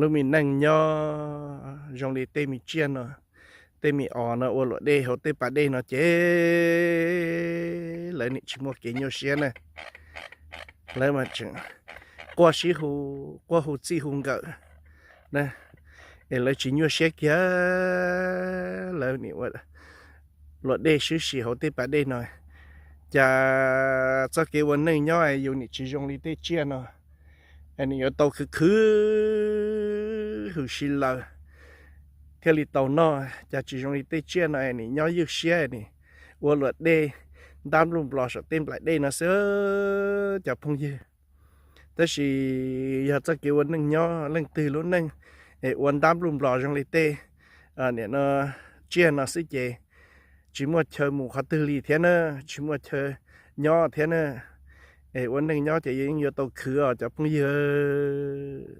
lub me neej nyob zoo li tej me tsiaj no, tej me os no ua luam dej hauv tej pas dej no ces lawv nim tsis muaj kev nyuaj siab na. Lawv mas tseem quaj sib hu, quaj hu txij hu nkawm na, es lawv tsis nyuaj siab kiag. Lawv nim ua luam dej swb si hauv tej pas dej no, cas txoj kev ua neej nyob yus nim tsis zoo li tej tsiaj no, nim yuav tau khwv khwv hwm si lawm thiaj li tau noj. Cas tsis zoo li tej tsiaj no nim nyob ywj siab, nim ua luam dej ntab npluj nplos saum tej nplaim dej no xwb, cov phooj ywg. Tab sis yog txoj kev ua neej nyob, leej twg lub neej es ua ntab npluj nplos zoo li tej niam no, tsiaj no xwb ces tsis muaj chaw mus qhov twg li thiab na, tsis muaj chaw nyob thiab na. Es ua neej nyob ces yeej yuav tau khwv os cov phooj ywg.